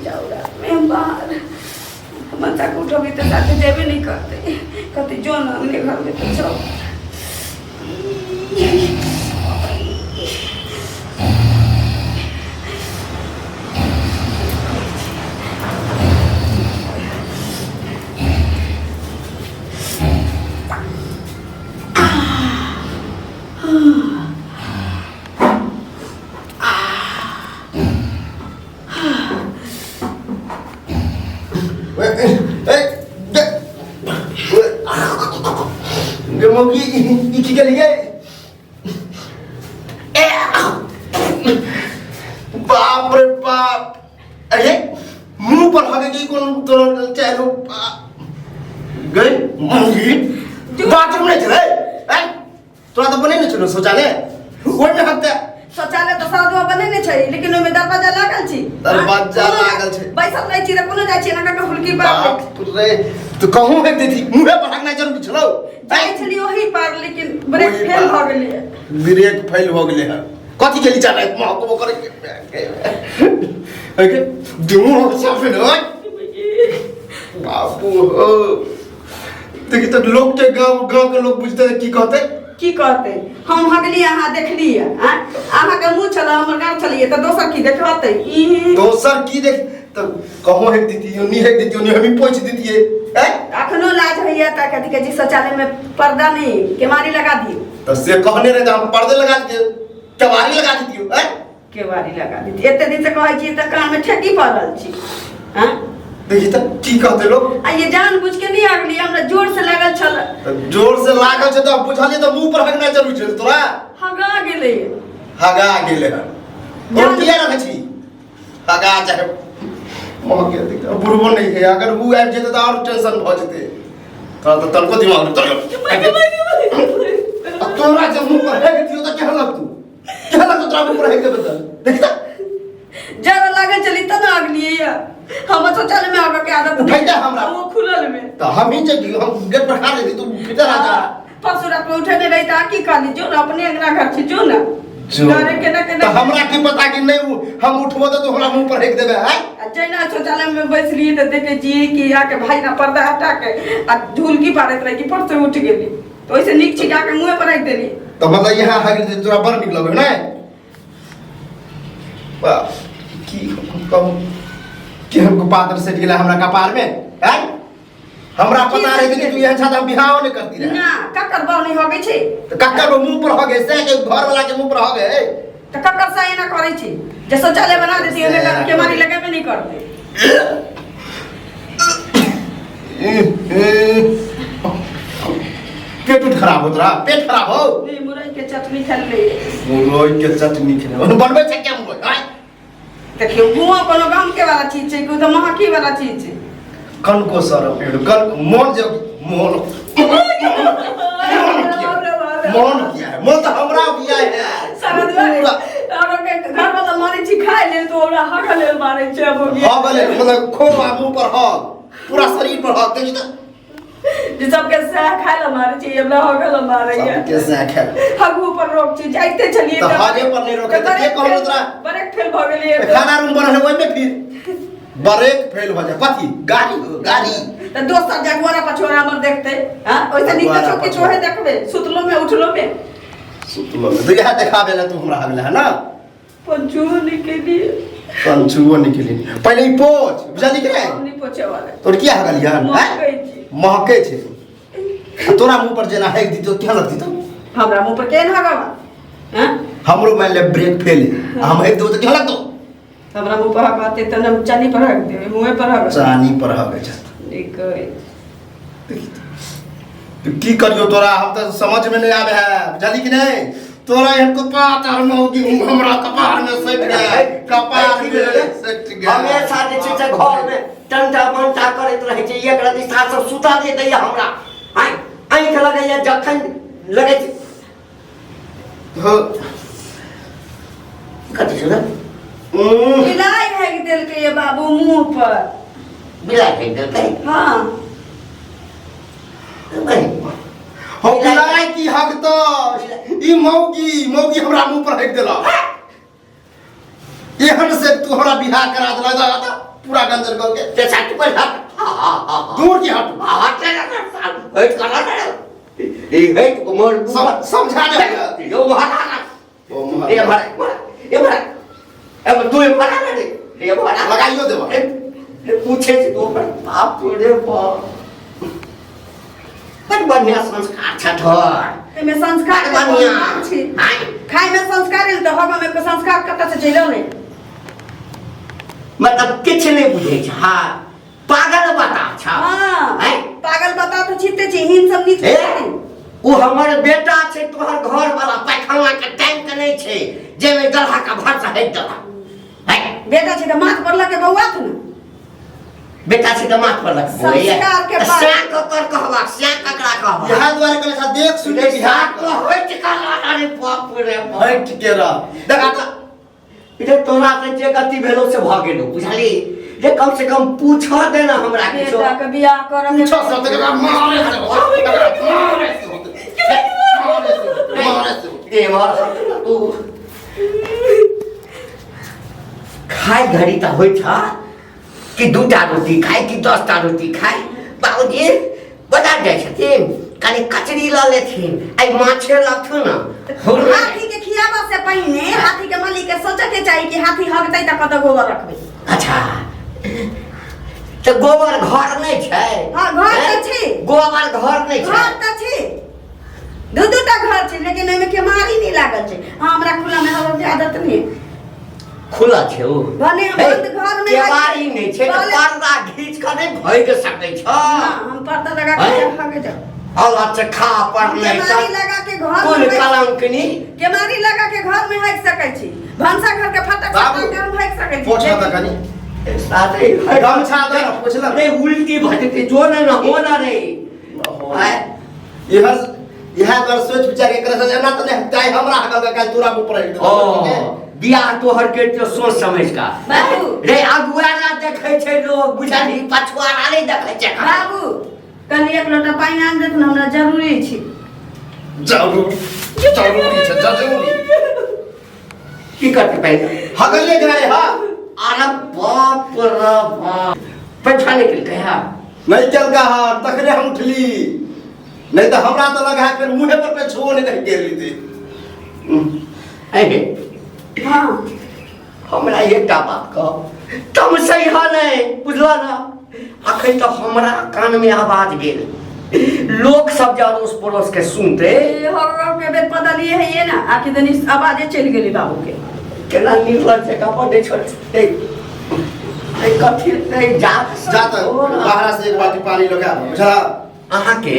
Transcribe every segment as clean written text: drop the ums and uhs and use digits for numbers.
जाउ रातमे हम बाहर बच्चाके उठेबै तऽ साथे जेबे नहि करतै कहतै जो ने अङ्गने घरमे तऽ चल। गे मौगी, ई की केलियै? बाप रे बाप! अरे, मुंह पर हगे की कोन तोर चाहे गई मौगी, बाथरूम नहीं चले हैं? तोरा तऽ बने नहि छलो शौचालय, ओहिमे हकते। शौचालय तऽ सारा बने नहि छै, लेकिन ओहिमे दरवाजा लागल छै। दरवाजा लागल छै। बैसल रहै छी तऽ कोनो जाइ छी एना कऽ हुलकी पार। बाप रे, तऽ कहूँ हेक देती, मुँहे पर हकनाइ जरूरी छलो? जाइ छली ओही पार, लेकिन ब्रेक ओही फेल पार। भऽ गेलै। ब्रेक फेल भऽ गेलै हँ। कथी के लीचा नहीं महकबो करे के दुनू साफ ने। बापू हो, देखी तऽ लोक के, गाँव गाँव के लोग बुझते की कहते? की कहते? हम हगली, अहाँ देखलियै? आँय, अहाँके मुँह छलै, हमर गाँव छलियै, तऽ दोसर की देखलतै ई? दोसर की देख, तऽ कहो हेक देती, नी हेक देती, नी हमी पोछ देतिए हैं। अखनो लाज होइया तऽ कथी कहै छै, शौचालय में पर्दा नहीं, केवाड़ी लगा दियौ। तऽ से कहने रहे तऽ हम पर्दे लगा दिए, केवाड़ी लगा दितियो हैं। केवाड़ी लगा दितियै। एते दिन से कहै छी तऽ कान में ठेकी पड़ल छी। हाँ। देखी तऽ की कहते लोग? आ ये जान बुझ के नहीं आगली, हमरा जोर से लागल छल। तऽ जोर से लागल छै तऽ बुझलियै तऽ मुंह पर हगना जरूरी छै तोरा। हगा गेलै। हगा गेलै हन और किया रखै छी? हगा जाए महके देख, बुढ़बो नहीं है, अगर उ आबि जेतै तऽ और टेंशन भऽ जेतै। तोरा तऽ तनको दिमाग नहि तोरा। तोरा जे मुंह पर हेक दियौ तऽ केहन लगतौ? केहन लगतौ तोरा मुंह पर हेक देबै तऽ? देख तऽ। जरा लागल चली तऽ ना अगलियै या हम शौचालय में आबऽ के आदत। उठैते हमरा। वो खुलल में तऽ हम ही जइतियौ, हम गेट पर खा लेती, तू भीतर आ जा। परसू रात में उठे नहीं रही तऽ की कहली, जो ना अपने अंगना घर छी, जो ना। जो। डरे केना केना। तऽ हमरा की पता कि नहीं हम उठबो तऽ तू हमरा मुंह पर हेक देबै हैं। आ जहिना शौचालय में बैसलियै तऽ देखै छियै कि आके भाई ना पर्दा हटा के आ ढुलकी पारैत रहै कि पर से उठि गेली, तऽ ओहिसँ नीक छी कि आके मुँहे पर राखि देली। तऽ मतलब यहाँ हगि जे तोरा बड़ नीक लगै ने? बाप, की हम कहूँ, केहन को पातर सटि गेलै हमरा कपार में हैं? हमरा पता रहे कि तू एहन छा तऽ हम बिहाओ नहीं करती रहे। ना, ककर बाउ नहीं हगै छै? तऽ ककर मुंह पर हगे से के घर वाला के मुंह पर हगे? तऽ ककर से एना करै छै जे शौचालय बना देती, ओहिमे से केमारी लगेबे नहीं करते। पेट उट खराब होत रहा, पेट खराब हो। नहीं, मुरई के चटनी खेलले। मुरई के चटनी खेले? बनबै छै क्या मुरई आय? देखियौ, मुँह कोनो गाम के वाला चीज छै कि ओ तऽ महकी वाला चीज छै। कनको सर पेड़ कन मोन जे मोन मोन किया है, मोन तऽ हमरा किया है। सारा पूरा और के घर वाला मारै छी खाय लेल तऽ ओकरा हगऽ लेल मारै छै अब हो गेल। हग लेल, मतलब खूब आ मुंह पर हग, पूरा शरीर पर हग। देखी तऽ। जे सबके सएह खाय लए मारै छै, हमरा हगऽ लए मारै है। सबके सएह खाय लए। हगू पर रोक छै, जाइते छलियै। तऽ हगे पर नहि रोकै, तऽ के कहलौ तोरा? ब्रेक फेल भऽ गेलियै। खाना रूम बनल है, ओहिमे फिर ब्रेक फेल भऽ जाए? कथी गाड़ी हो गाड़ी? तऽ दोसर जगुआरा पछुआरा हमर देखतै? हाँ, ओहिसँ नीक तऽ अगुआरा छौ कि पछुआरा। तोहे देखबै सुतलो में उठलो में। सुतलो में तऽ इएह देखाबे लए तू हमरा हगले है ना? पंचुओ नहीं केलिए। पंचुओ नहीं केली। पहिले ई पोछ, बुझली कि नहि? हम नहीं पोछे वाला। तोर किया हगलियै हन? महकै छी। महकै छै आ तोरा मुंह पर जेना हेक दितौ, केहन लगतौ? हमरा मुंह पर केहन हगवा? हाँ? हमरो मान ले ब्रेक फेल है, आ हम हेक देबौ तऽ केहन लगतौ? हमरा मुंह पर हगते तऽ हम चानी पर हग देबै, मुंहे पर हग। चानी पर हगै छै। नीक कहै। तू की करियो तोरा, हम तऽ समझ में नहीं आवे है, बुझली कि नहीं? तोरा एहन कपार मौगी हमरा कपार में सटि गए, कपार में सटि गए। हमेशा जे छै से घर में टंटा बंटा करैत रहै छै। एक रति सास सब सुता दे दैया हमरा। आँखि आँखि लगैया जखन लगै छै। हाँ। कथी छै रे? बिलाइ भागि देलकै ये बाबू मुंह पर। बिलाइ भागि देलकै? हाँ। हो बिलाइ की हक तो ई मौगी, मौगी हमरा मुंह पर हक देलक। एहन से तू हमरा बियाह करा देला दादा पूरा गंजर कर के ते साथ पर हट हा हा हा दूर की हट हट रे हट कर रे ई हट उमर समझा दे यो मारा ओ ए मारा ए मारा ए तू ए मारा रे ए मारा लगाइयो देबा ए पूछे छी तू पर बाप रे बाप बड़ बढ़िया संस्कार छ तोहर एमे संस्कार बड़ बढ़िया छी आय खाय में संस्कार एल तऽ हवा में संस्कार कतऽ से चलि अलै मतलब किछु नहि बुझै छ हाँ पागल बता छ हाँ आँय? पागल बता तऽ छिते छी हिन सब नीच ए ओ हमर बेटा छै तोहर घर वाला पैखाना के टैंक नहि छै जाहिमे गलहा के भर से हटि देला आँय? बेटा छै तऽ माथ पर लके बौआ थु ने बेटा छै तऽ माथ पर लगबो संस्कार के बात। सैं ककर कहबाक सैं ककरा कहबाक इएह दुआरे कहले छा देख सुन के रे बियाह साक हटि कर अरे बाप रे बाप हट के रह देखा तऽ रे तोरा से जे गति भेलो से भऽ गेलो बुझली रे कम से कम पूछ दे ना हमरा किछो बेटा के बियाह करऽ के पूछो से तकरा मारे से होतै, तकरा मारे से होतै, मारे से होतै, मारे से होतै। ए मार तू खाय घड़ी तऽ होइ छ कि दूटा रोटी खाय कि 10टा रोटी खाय बाबूजी बाजार जाइ छथिन कनि कचरी लऽ लेथिन आइ माछे लथुन ने हाथी के खियाबा से पहिने हाथी के मालिक के सोचे के चाही कि हाथी हगतै तऽ कतऽ गोबर रखबै अच्छा तऽ गोबर घर नहि छै हाँ, घर तऽ छै। गोबर घर नहि छै घर तऽ छै दू दू टा घर छै लेकिन ओहिमे केमारी नहि लागल छै हाँ हमरा खुला में हवा के आदत नहि खुला छै ओ भने हम बंद घर में केवाड़ी नहि छै तऽ कहले- पर्दा घीच कऽ नहि भागि सकै छ हाँ, हम पर्दा लगा के हैं? भागे जाओ अलग से खा पर हम नहि केमारी लगा के घर कुल में बैठ- कलंकनी केमारी लगा के घर में भागि सकै छी भनसा घर के फटक बाबू, सटा के हम भागि सकै छी पोछा तऽ कनि साथे गमछा दे ने पोछला रे उल्टी भऽ जेतै जो ने न हो ना रे आँय? इह इएह दुआरे सोच विचार के करे एना तऽ नहि चाहे हमरा हकल के काल्हि तोरा मुँह पर हटि ओ देतौ बियाह तोहर के तो सोच समझ का बाबू। रे अगुआरा देखै छै लोग बुझलही पछुआरा नहि देखै छै बाबू कनि एक लोटा पानि आनि देत ने हमरा जरूरी छै जरूरी जरूरी छै जरूरी की करतै पहिले हगले गेलै हा अरे बाप रे बाप पैसा नहि केलकै हा नहीं केलका हा तखने हम उठली नहीं तऽ हमरा तऽ लगा है फिर मुँहे पर पे छुओ नहीं कहीं गेली थी अरे हाँ हमरा एकटा बात कह तम सही ह नहि बुझल ना अखन तऽ हमरा कानमे आवाज गेल लोक सब जे अड़ोस पड़ोस के सुनते ए हो हो के बेर बदलिए है ये ना आखिर तनी आवाजे चलि गेली बाबू के केना निर्लज जकाँ बजै छल ए ए कथी ए जा जा तऽ बाहर से एक बाल्टी पानी लऽ के आबऽ बुझला अहाँके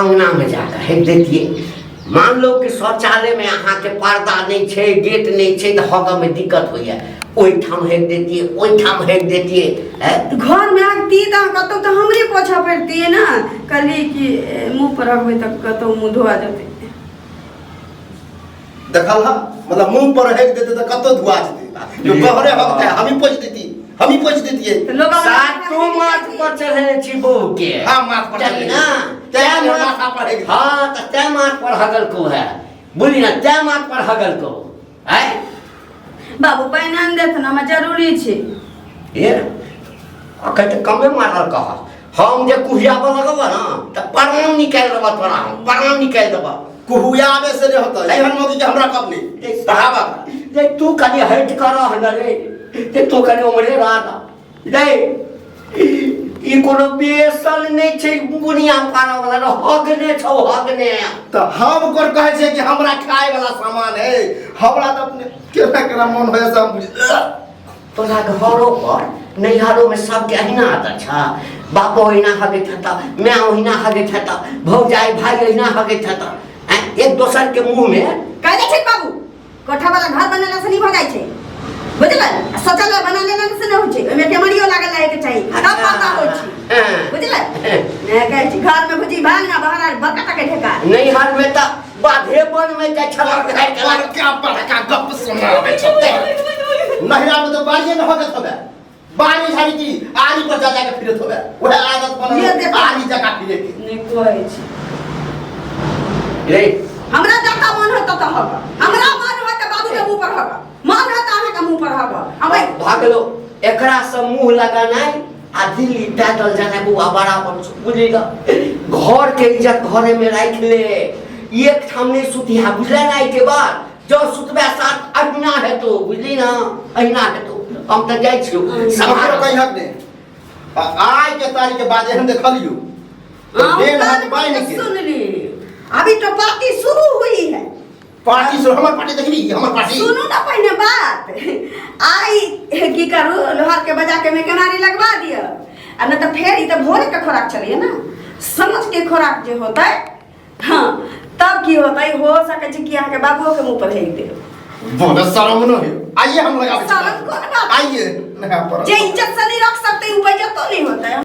अङ्गनामे जाकऽ हेक दैतियै मान लो कि शौचालयमे अहाँके पर्दा नहि छै गेट नहि छै तऽ हगऽमे दिक्कत होइए ओहिठाम हेक दैतियै ओहिठाम हेक दैतियै आँय घर में आगती तऽ अहाँ कतौ तऽ हमरे पोछा पड़तियै ने कहली कि ए, मुँह पर रखबै तऽ कतौ मुँह धोआ जेतै देखल हा मतलब मुंह पर हेक देते तऽ कतौ धुआ जेतै जो बहरे हकते हम ही पोछ देती हम ही पोछ देतियै तऽ लोग हमरा सातो माथ पर चढ़ेने छी बहू के हाँ, माथ पर चली चढ़ेने ना छी। तैं माथा पर हेक हाँ तऽ तैं माथ पर हगल को है बोली ना तैं माथ पर हगल को आय बाबू पानि आनि देत ने हमरा जरूरी छै ए अखन तऽ कमे मारल कह हम जे कुहियाबऽ लगबऽ ने तऽ प्रणाम निकालि देबऽ तोरा हम प्रणाम निकालि देबऽ कुहुयाबे से नहीं होता एहन मौगी के हमरा कब नहीं पढ़ावा रे तू कनि हटि कऽ रह ने रे रे तू कनि उम्हरे रह ने रे ई कोनो बेसन नहि छै बुनिया पारऽ वाला रे हगने छौ हगने तो हम कोन कहै छियै कि हमरा खाए वाला सामान है हमरा तऽ अपने केना केना मन होय से हम बुझ तोरा घरो पर नैहरोमे सबके अहिना आदत छ बापो ओहिना हगैत हेतऽ माय ओहिना हगैत हेतऽ भौजाइ भाय ओहिना हगैत हेतऽ आँय, एक दोसरके मुँहमे कहै छै बाबू कोठा वाला घर बनेला से नहीं भऽ जाइ छै बुझलै आ शौचालय बना लेला से नहि होइ छै ओहिमे केमरियो लागल रहैके चाही तब पता होइ छै हाँ। बुझलै नहि कहै छी घरमे भुजी भांग ना बाहर आर बड़का टाके ढेका नैहरमे तऽ बाधे बनमे जाइ छलऽ बड़का बड़का गप सुनाबै छौ नहिरा में तो बारिए न होगत होबे बारी झाड़ी की आरी पर जा जाके फिरत होबे वह आदत बनल ये देखो। आरी जका फिरे के नहि कहै छी रे हमरा जतऽ मन होत ततऽ हक हमरा मन होत तऽ बाबूके मुँह पर हक मन होत अहाँके मुँह पर हक। हगब अबै। भऽ गेलो। एकरा से मुंह लगानाइ आ दिल्ली पैदल जानाइ बौआ बराबर छौ, बुझली ने? घर के इज्जत घरे में राखि ले। एक ठाम नहीं सुतिहा, बुझले ना? एहिके बाद जँ सुतबे साथ अहिना हेतौ, बुझली ना? अहिना हेतौ। हम तऽ जाइ छियौ। सम्हारो सम्हारो। कहिहक ने। आ आइ के तारीख के बाद एहन देखलियौ तऽ डेढ़ हाथ बान्हि के। सुनली, अभी तो पार्टी शुरू हुई है। पार्टी से हमर पार्टी देखली, हमर पार्टी। सुनू ना पहिने बात। आइ की करू, लोहार के बजा के मेकनारी लगवा दिअ, आ नहि तऽ फेर ई तऽ भोरे के खोराक चलिए ना, समझ के खोराक जे होतै, हाँ, तब की होतै? हो सकै छै कि अहाँके बाबुओ के मुँह पर हेक देब। बोले शरम न है। आइए हम लगाबै छी। शरम कोन बात? आइए नहा पर। जे इज्जत से नहीं रख सकते, उ बेइज्जतो नहीं होता है।